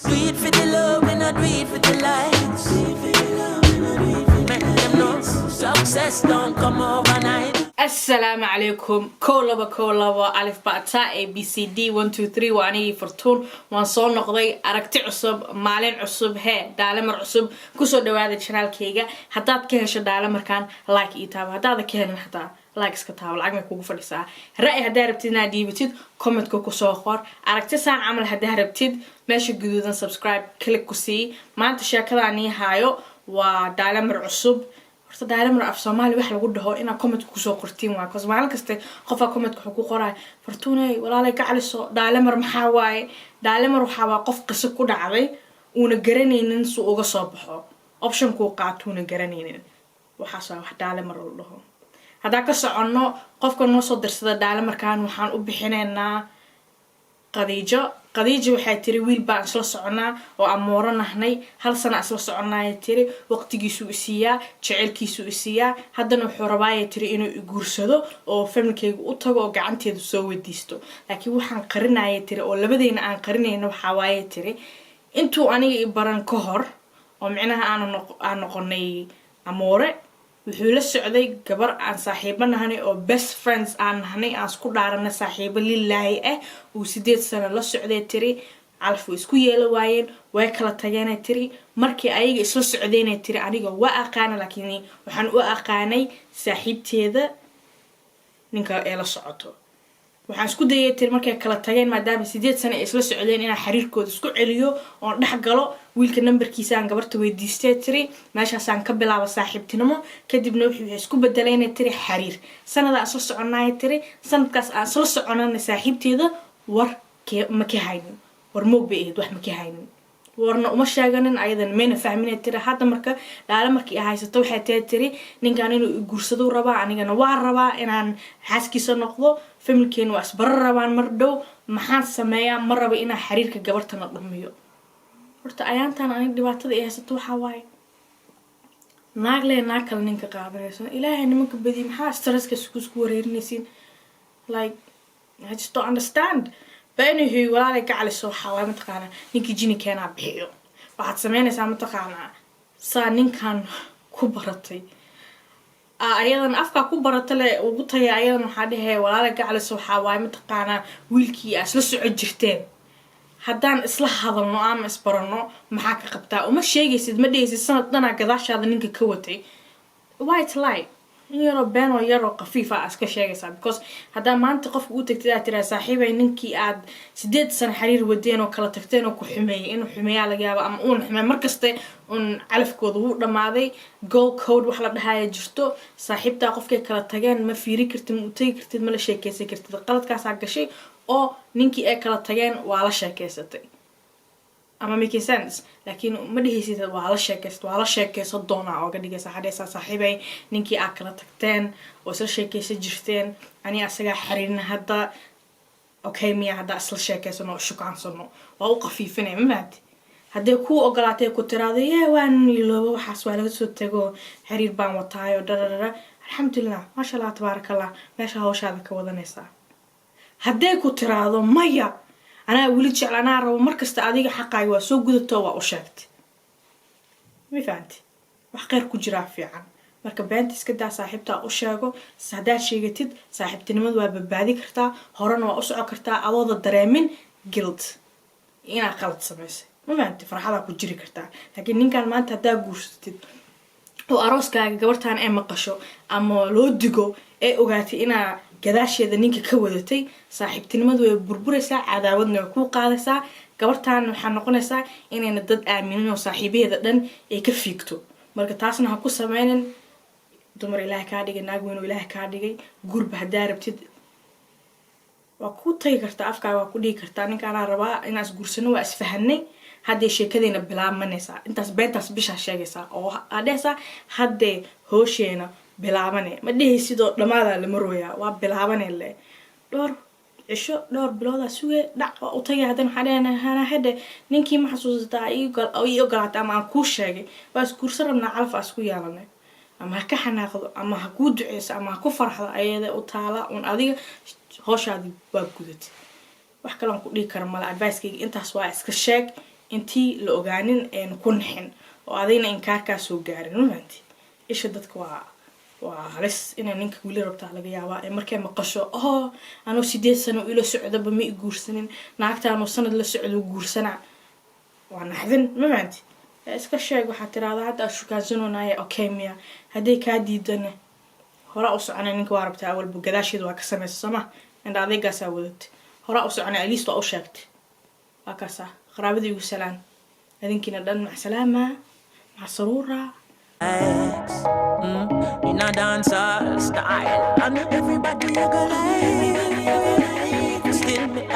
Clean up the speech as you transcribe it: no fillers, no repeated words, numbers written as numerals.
Do it for the love, we not do it for the likes. Make them know success don't come overnight. Asalaamu calaykum. 1 2 1 2, alif bata, A B C D, 1 2 3. Waa anigii Fartuun. Waan soo noqday. Aragti cusub, maalin cusub, hee, dilemma cusub. Kusoo dhawaada channelkayga. Haddaad ka hesho dilemmakan, like ii taabo. Haddaada ka helin xataa, like iska taabo, lacag may kugu fadhisaa. Ra'yi haddaa rabtid inaad dhiibatid, commentka kusoo qor. Aragti saan camal haddaa rabtid, meesha guduudan subscribe click ku sii. Maanta sheekadaan ii haayo waa dilemma cusub. Horta dilemma af Soomaali wax lagu dhaho inaad commentka kusoo qortiin waa cause maalin kaste qofaa commentka wuxuu ku qoraay: "Fartuuney, walaalay ka caliso, dilemma maxaa waaye?" Dilemma waxaa waa qof qiso ku dhacday uuna garanaynin suu uga soo baxo, optionkuu qaatuuna garanaynin. Waxaas waa wax dilemma la dhaho. Haddaa ka soconno, qofka noo soo dirsada dilemmakan waxaan u bixinaynaa Qadiijo. Qadiijo waxay tiri: "Wiil baan isla soconaa oo amooro nahnay, hal sana isla soconaaya." Tiri: "Waqtigiisuu isiiyaa, jecelkiisuu isiiyaa. Haddana wuxuu rabaaya," tiri, "inuu iguursado oo familykayga u tago oo gacanteedu soo weydiisto. Laakiin waxaan qarinaya," tiri, "oo labadeyna aan qarinayna waxaa waaye," tiri, "intuu aniga i baran ka hor oo micnaha aan noqonay amoore, wuxuu la socday gabar aan saaxiibo nahnay oo best friends aan nahnay, aan isku dhaaranay, saaxiibo lilaahi ah uu 8 sano la socday." Tiri: "Calaf way isku yeela waayeen, way kala tageenay." Tiri: "Markii ayaga isla socdeenay," tiri, "aniga waa aqaana, laakiin waxaan u aqaanay saaxiibteeda ninka ee la socoto. Waxaan isku dayay," tiri, "markay kala tageen, maadaama 8 sano ay isla socdeen, inaan xiriirkooda isku celiyo oon dhex galo. Wiilka nambarkiisaan gabarta weydiistay," tiri. "Meeshaasaan ka bilaaba saaxiibtinimo. Kadibna wuxuu isku bedelayna," tiri, "xiriir. Sanadaan isla soconaya," tiri. "Sanadkaas aan isla soconana saaxiibteeda war ma ka haynin, war moog bay ahayd, wax ma ka haynin, warna uma sheeganin, ayadana mayna fahminay." Tiri: "Hadda marka dhaale markii haysato waxay tahay," tiri, "ninkan inuu iguursado rabaa, anigana waa rabaa inaan xaaskiisa noqdo. Familykeena waa isbaro rabaan mar dhow. Maxaan sameeyaa? Ma raba inaan xiriirka gabartana dhumiyo." Horta ayaantan aniga dhibaatada ay haysato waxaa waaye naag lee naag kale ninka qaadanayso. Ilaahay nimanka badiy, maxaa stresska isku wareerinaysiin? Like, I just don't understand. But anywho, walaalay ka caliso, waxaa waaye, mataqaanaa, ninkii jini keenaa bixiyo. Waxaad sameynaysaa, mataqaanaa, saa ninkan ku baratay, ayadan afkaa ku barata le ugu tagay. Ayadan waxaa dhehe: "Walaalay ka caliso, waxaa waaye, mataqaanaa, wiilkii aa isla soco jirteen, haddaan isla hadalno ama isbarano, maxaa ka qabtaa?" Uma sheegaysid, ma dhehaysid sanad dhanaa gadaashaada ninka ka watay. White lie, in yaroo beenoo yaroo khafiifa aa iska sheegaysaa, because haddaa maanta qofka u tagtid aad tiraa: "Saaxiibay, ninkii aad 8 sano xiriir wadeen oo kala tagteen oo ku xumeeyay," inuu xumeeyaa laga yaabo ama uuna xumeey. Markaste un calafkooda wuu dhamaaday. Girl code wax la dhahaya jirto. Saaxiibtaa qofkay kala tageen ma fiiri kartid, ma u tagi kartid, ma la sheekeysan kartid. Qaladkaasaa gashay oo ninkii ay kala tageen waa la sheekeysatay ama making sense, laakiin ma dhehaysid waa la sheekeysta. Waa la sheekeysan doonaa ooga dhigaysa. Waxaa dhehaysaa: "Saaxiibay, ninkii aad kala tagteen oo isla sheekeysan jirteen, ani asagaa xiriirna hadda. Okay miya haddaa isla sheekeysano oo shukaansano?" Waa u qafiifinaya, ma fahanti? Haddee kuu ogolaatay, ku tiraado: "Yee, waan iloobo, waxaas waa laga soo tago, xiriir baan wataayo," dhararara, alxamdulilah, maasha Allah, tabaaraka Allah, meesha hawshaada ka wadanaysaa. Hadday ku tiraado: "Maya, anaa weli jecel, anaa rabo markasta," adiga xaqaaga waa soo gudato, waa u sheegtay, ma fahanti? Wax kheyr ku jiraa fiican. Marka beenta iska daa, saaxiibtaa u sheego. Haddaad sheegatid, saaxiibtinimadu waa badbaadi kartaa, horena waa u soco kartaa adooda dareemin guilt inaad qalad samaysay, ma fahanti? Farxadaa ku jiri kartaa. Laakiin ninkan maanta haddaa guursatid oo arooskaaga gabartan ay maqasho ama loo digo, ee ogaatay inaa gadaasheeda ninka ka wadatay, saaxiibtinimadu way burburaysaa, cadaawadna way kuu qaadaysaa. Gabartan waxaa noqonaysaa inayna dad aaminin oo saaxiibaheeda dhan ay ka fiigto. Marka taasna ha ku sameynin. Dumar Ilaahay kaa dhigay, naag weyn oo Ilaahay kaa dhigay, gurba haddaa rabtid waa ku tagi kartaa, afkaaga waa ku dhigi kartaa: "Ninkaanaa rabaa inaan isguursano, waa isfahanay." Haddee sheekadeyna bilaabmanaysaa. Intaas beentaas bishaa sheegaysaa oo aa dhehaysaa haddee hoosheena bilaabane. Ma dhehaysidoo dhammaadaa lama rooyaa, waa bilaabane le. Dhowr cisho, dhowr biloodaa sugee, dhac, waa u tagay. Haddana waxaa dhehana: "Hedhe, ninkii ma xasuusataa ii ogolaatay ama aan kuu sheegay? Waa isguursan rabnaa, calaf aa isku yeelanay." Ama ha ka xanaaqdo, ama ha kuu duceyso, ama ha ku farxdo, ayada u taala un. Adiga hooshaadi waa gudatay. Wax kaloon ku dhihi kara male. Advicekayga intaas waa: iska sheeg. Intii la ogaanin een ku nixin oo adayna inkaarkaa soo gaarin. Ma fahanti? Isha dadka waa halis. Inay ninka wili rabtaa laga yaabaa ee markay maqasho, "Oh, anoo 8 sano ila socdaba ma i guursanin, naagtaanoo sanad la socdo guursanaa," waa naxdin. Ma fahanti? Iska sheeg. Waxaad tiraahdaa, "Hadda shukaansanoonaye, okay miya?" Hadday kaa diidana, horaa u soconay. Ninka waa rabtaa awalba, gadaasheeda waa ka samaysa, sooma? Indha adeegaasaa wadatay, horaa u soconay. At least waa u sheegtay. Waa kaasaa. Qaraabadii igu salaan, adinkiina dhan macsalaama, macsaruura. In a dancehall style, and everybody you go like. Still me I.